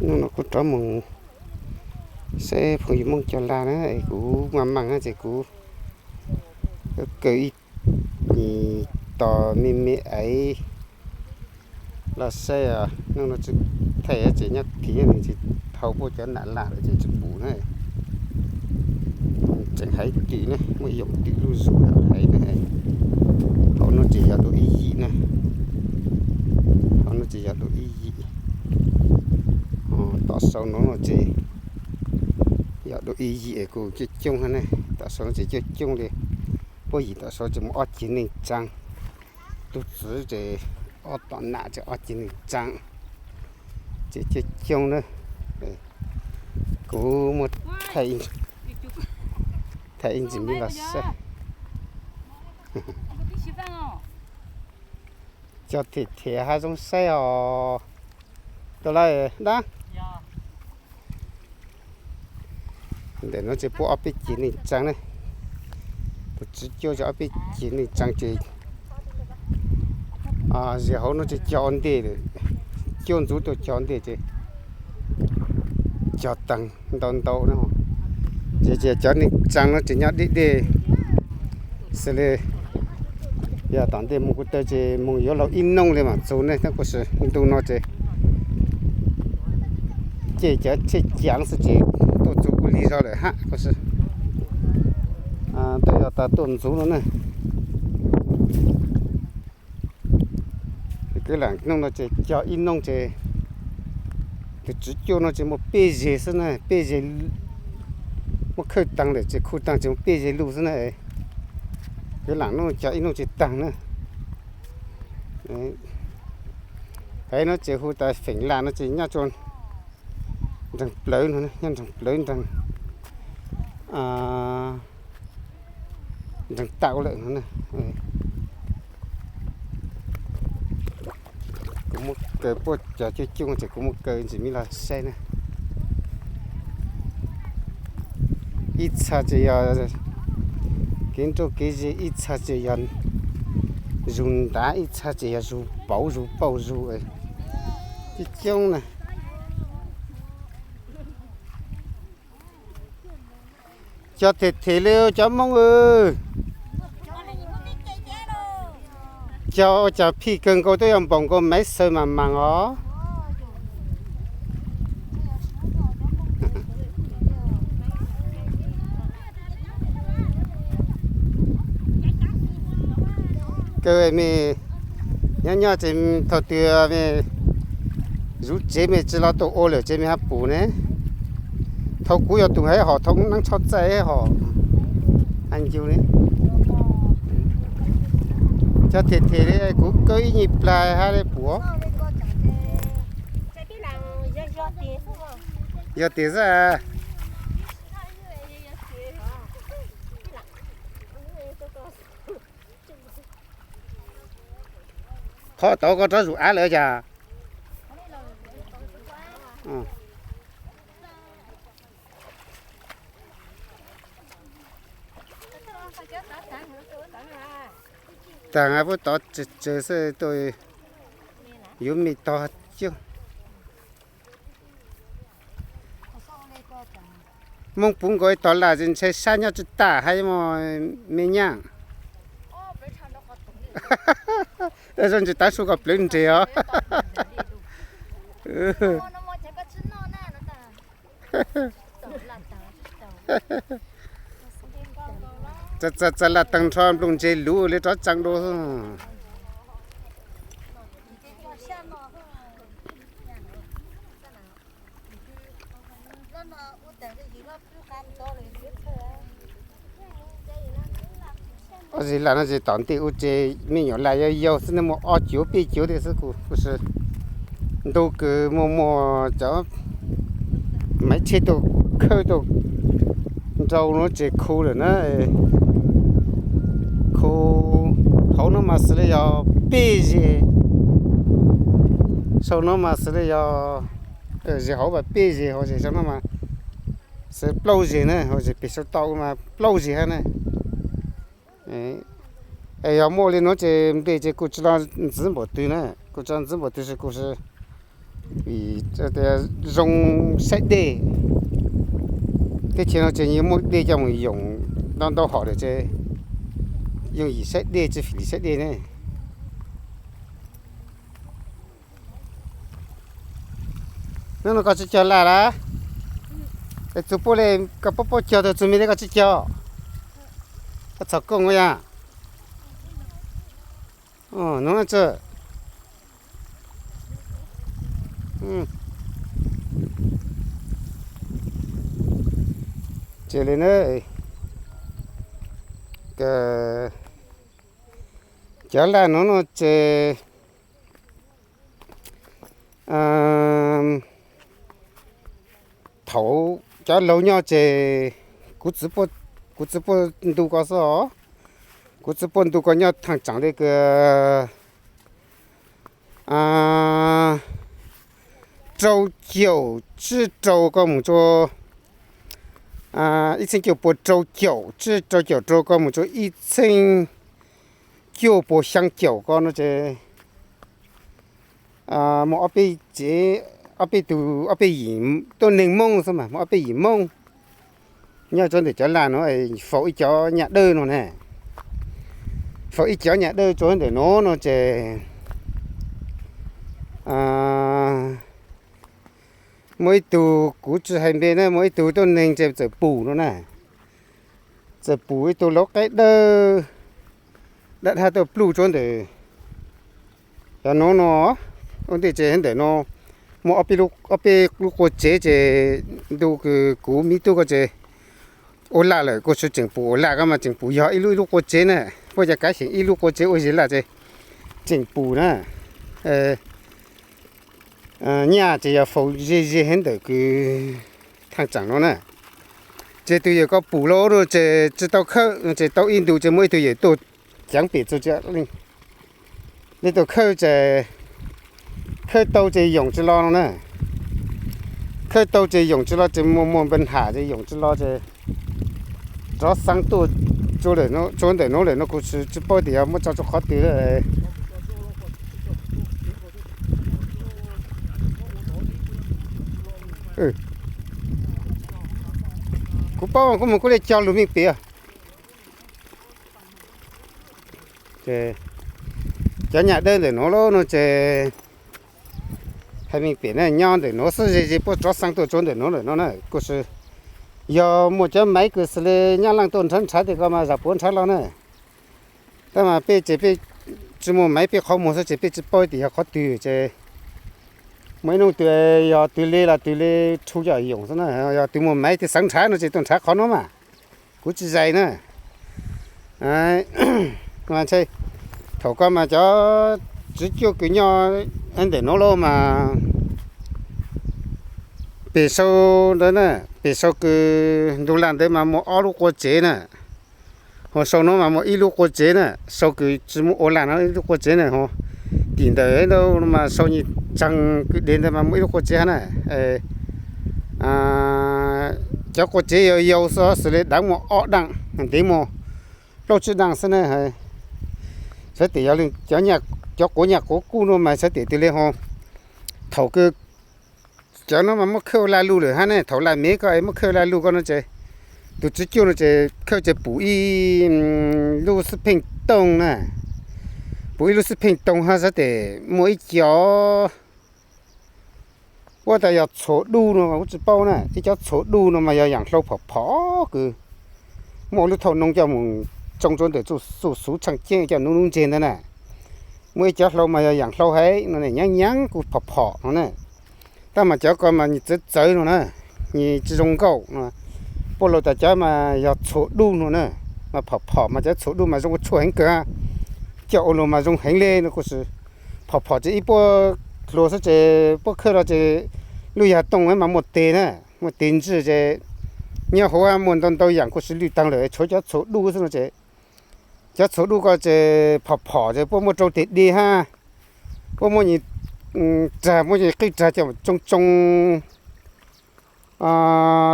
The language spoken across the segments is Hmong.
Hnub no kuv rov mus saib phooj ywg Hmoob cov lag na, kuv maj mam ces kuv kaw ib tos me me aiv los saib. Hnub no tsis thaij ces nyob kiv nws tsis thau puag cov nam lag lawm ces tsis pum na. Tseem haiv twm ne, muaj yoom twm lub zus haiv na. Hauv no ces yog dua ib yim na, hauv no ces yog dua ib yim. Tom sau no no ces yog dua ib yim kuj coob coob ne. Tom sau no ces coob coob li, puag yim tom sau ces muaj ob ceg neeg tsaa. Tug txwv ces ob tom nam ces ob ceg neeg tsaa, ces coob coob na. Kuv muab thaij ib ntsis me los saib. Cov them them hab zoo saib os. Tus lawm dab. Ntawm no ces puab ob peb ceg neeg tsaa ne. Tus tswv cuab ces ob peb ceg neeg tsaa ces zis hauv no ces cog ua ntej, cuab ntxuv tuaj cog ua ntej ces cog taag ntau ntau no. Ces cov neeg tsaa no ces nyob deb deb xws li yog tom ntej moog kuv taw ces moog yuav laug ib nooj li mam txug ne tab kuj sis ntu no ces ces cov tsheb cav xwb ces tuaj txug kuj lig zog lawm hab kuj sis tuaj yog tas tuaj ntxuv no na. Kwv lam noog no ces cog ib nooj ces tus tswv cuaj no ces muaj peb zeg xwb na, peb zeg, muab khawj taag lawm ces khu taag ces muaj peb zeg lug xwb na. Kwv lam noog cog ib nooj ces taag na. Haiv no ces hu tas feem lam no ces nyob tsua nraag plawv no, nyob nraag plawv nraag, nraag tau lawm no. Kuv muab kaw puab cov coob coob ces kuv muab kaw ntsis me los saib na. Ib txha ces yog kev nrauj kev ze, ib txha ces yog zug ntav, ib txha ces yog zug pauv zug pauj zug coob coob na. Cog them them li cov Moob. Cog ua cas phij kawg nkaus twb yog npaum nkaus maiv xaws mas mas os. Kaw me, nyob nyob ces thaum twg me zuv tsev me tsis los tuaj ua lawm ces me hab pum ne. Thaum kuv yog tus hais hom thaum neeb tshob txaij hom, a ncu ne. Cog them them li kuv kaw ib nyuag plag hab li puas. Yog tiag xwb. Qhov tau koj rov zus av lawm cas? Taag puab tov tsawg xwb, yuav me tog cog. Moob puv nkaus ib tog laj es ntshai sab nyob tsi tag hab yuav muaj me nyaj. Zoo ntsis tav su kom plawv nres os. Txav laj taag nrho nplooj ntseg luv li rov tsaa dua. Ob zig laj no ces tom ntej ua ces me nyuam laj yau yau xwb, muaj ob cuav peb cuav tej xwb kuj, kuj si ntau kawg, muaj muaj cov maiv tsheb tuaj khawb tuaj nrau no ces khu lawm na. Khu hauv no mas xws li yog peb zeg, saum no mas xws li yog, zig hauv mas peb zeg, hauv zeg saum no mas xws plaub zeg na, hauv zeg pem saum toj mas plaub zeg hab na. Es yog muaj li no ces npe ces kuj tsi los ntxiv npaum twg na, kuj tsi los ntxiv npaum twg, kuj si Vim zoo saib dej, teb chaws no ces yeej muaj dej coj mus yoom ntau ntau hom lawm ces yeej yim saib dej tsis fim li saib dej ne. Hnub no koj tsis cog laj lawm? Es txug puab le, koj puab puab cog tau txug me le koj tsis cog? Koj txhom kooj ua yog? Hnub no tsi Ces li na, cov laj nuav no ces thaum cov laug nyob ces kuv txiv puab ntu ko xwb os. Kuv txiv puab ntu ko nyob thaaj tsaam le kws rau caum tsib rau ko mus rua, ib txheeb cuaj puas rau caum tsib rau caum rau ko mus rua ib txheeb cuaj puas xyaa caum ko no ces muaj ob peb tsev, ob peb tug, ob peb yim tuab neeg Moob xwb mas muaj ob peb yim Moob nyob rua ntawm cov laj nuav, faus ib cov nyaj dawb no na. Faus ib cov nyaj dawb rua ntawm nuav no ces muaj ib tug, kuv tsi hais npe na, muaj ib tug tuab neeg ces txawm pum no na. Txawm pum ib tug lauv qaib dawb dawb dawb tuaj pluj rua ntawm cov nuav no. Ua ntej ces ntawm no muaj ob peb lub qua tsev ces ntu kws kuv me tub ko ces ua laj lawm, kuj tseem pum ua laj ko mas tseem pum yog ib lub ib lub qua tsev na. Puab cov kav xyeem ib lub qua tsev ua zes laj ces tseem pum na. Nyaj ces yog faus ze ze heev ntawm kws thaaj tsaam no na. Ces tug yawm ko pum lauj no ces tsi tau khawb, ces tau ib ntu ces muaj ib tug yawm tuaj caav pem txug, le tuaj khawb ces khawb tau ces yoom tsi lo no na. Khawb tau ces yoom tsi lo ces muaj muaj npa nham ces yoom tsi lo ces rov xaa tuaj rua ntawm nuav lawm no kuv tsi paub tias yog muab tso rua qhov twg. Kuv paub kuv mus kuv le cog lug meej pem. Cov nyaj dawb ntawm nuav lauj no ces hais meej pem na, nyob ntawm nuav xwb ze ze puab rov xaa tuaj rua ntawm nuav lawm no na. Kuj yog muaj cov maiv kws xws le nyab laaj tuaj nrhav nrhav tej ko mas zam puav nrhav los na. Tab mas peb ces peb tsi muaj maiv peb qhov muag xwb ces peb tsi paub tias yog qhov twg ces muaj ib nub twg yog twg le los twg le rhu coj yoom xwb na. Yog twg muaj maiv twg xaav nrhav no ces tuaj nrhav qhov nuav mas kuv tsi zais na. Thaum ko mas cov tswv cuaj kws nyob ntawm nuav lauj mas pem sau ntawd na, pem sau kws ntug laj ntawd mas muaj ob lub qua tsev na. Ho sau nuav mas muaj ib lub qua tsev na, sau kws tsi muaj ua laj no ib lub qua tsev na. Ho tim ntawm ntawd mas sau nyuag tsaag kws dev ntawd mas muaj ib lub qua tsev hab na. Cov qua tsev yau yau xwb, xws le daav muaj ob daaj, ntev muaj plaub tsib daaj xwb na. Xav tias yog cov quav nyaj quav kuj no mas xav tias twg le ho thaum kws cov nuav mas muab khawb ua laj luj lawm hab ne. Thaum laj mev ko es muab khawb ua laj luj ko no ces tus tswv cuaj no ces khawb ces pum ib lub xwb pheej tooj na, pum ib lub xwb pheej tooj hab xav tias muaj ib cov ua tas yog txhuam duj no mas kuv tsi paub na. Ib cov txhuam duj no mas yog yaam hlau phom phom kws muaj lub thauj noo coj mus tsoo rua ntawm txuj xuv tshaaj ceeb coj nuv nuv ntseg ntawd na. Muaj ib cov hlau mas yog yaam hlau heev no ne, nyaav nyaav kuj phom phom no na. Tab mas cov ko mas nws txawv txawv no na, nws tsi zoo nkauj no. Puab lug tas cov mas yog txhuam duj no na, mas phom phom mas cov txhuam duj mas zoo ua tshuaj heev kawg, coj ua luag mas zoo heev le no kuj phom phom ces ib puab hluas xwb ces puab khawb los ces lub yag tooj mas muaj teg na, muaj teg ntsig ces nyob hauv muaj ntau ntau yaam kuj lwj taag lawm, tshuav cov txhuam duj xwb no ces cov txhuam duj ko ces phom phom ces puab muab rau teg dej hab puab muab rag, muab qwb rag coj tsoo tsoo.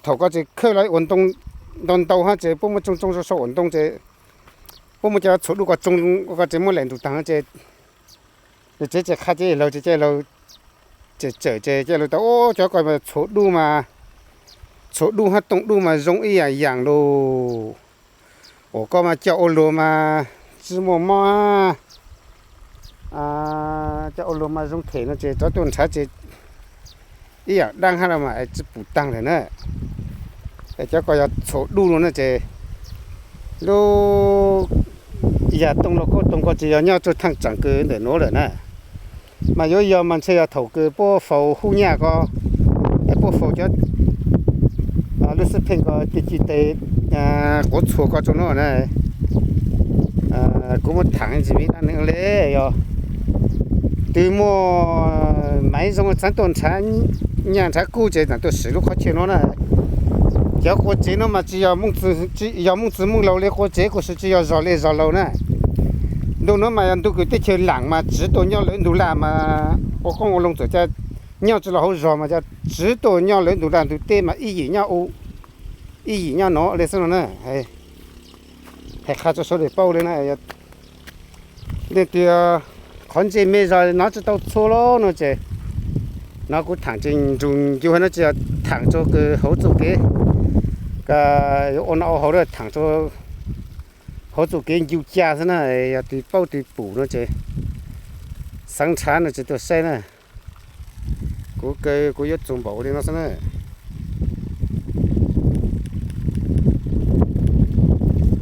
Thaum ko ces khawb los ua ntoo ntau ntau hab ces puab muab tsoo tsoo sau sau ua ntoo ces puab muab cov txhuam duj ko tsoo ko ces muab laim nrug taag ces tsev ces qha cov laug ces cov laug Tseem tseem ces coj lug tau, ub, cov ko mas txhuam dub mas, txhuam dub hab tooj dub mas zoo ib yaam yaam lug. Ua koj mas coj ua luag mas tsi muaj mob, coj ua luag mas zoo them no ces rov tuaj nrhav ces ib yaam daab hab los mas tsi pum taag lawm na. Es cov ko yog txhuam dub no na ces lub yam tooj lug koj tooj ko tsi yog nyob rua thaaj tsaam kws ntawm nuav lawm na. Mas yuav yog mas ntshe yog thaum kws puab faus hub nyaj ko, es puab faus cov lub xub pheej ko tej ci tes quav txhua ko rua nuav na. Kuv muab thaam ntsis me dlaab neeg le, yog twb muaj maiv zoo txheeb tuaj nrhav nyaj nrhav kub ces tseem tuaj siv lub qhov chaw nuav na. Cov qua tsev nuav mas tsi yog Moob Txwv Moob Laug le qua tsev, kuj tsi yog zog le zog laug na. Ntu nuav mas yog ntu kws teb chaws laam mas tsiv tuaj nyob lawv ntug laj mas ua qoob ua loo txawm ca nyob tsi los hauv zog mas ca tsiv tuaj nyob lawv ntug laj ntug teb mas ib yim nyob u, ib yim nyob nuav le xwb no na. Hais qha rua sawv daws paub le na, leej twg qhov ntsej me zog nov tsi tau txhua lawm no ces nov kuv thaam tseem nrug ncu hab no tsi yog thaam rua kws hauv txuj kev, yuav ua noj ua haus thaam rua hauv txuj kev ncu ca xwb na. Yog twg paub twg pum no ces xaav nrhav no ces tuaj saib na. Kuv kaw kuv yuav txug npaum li no xwb na.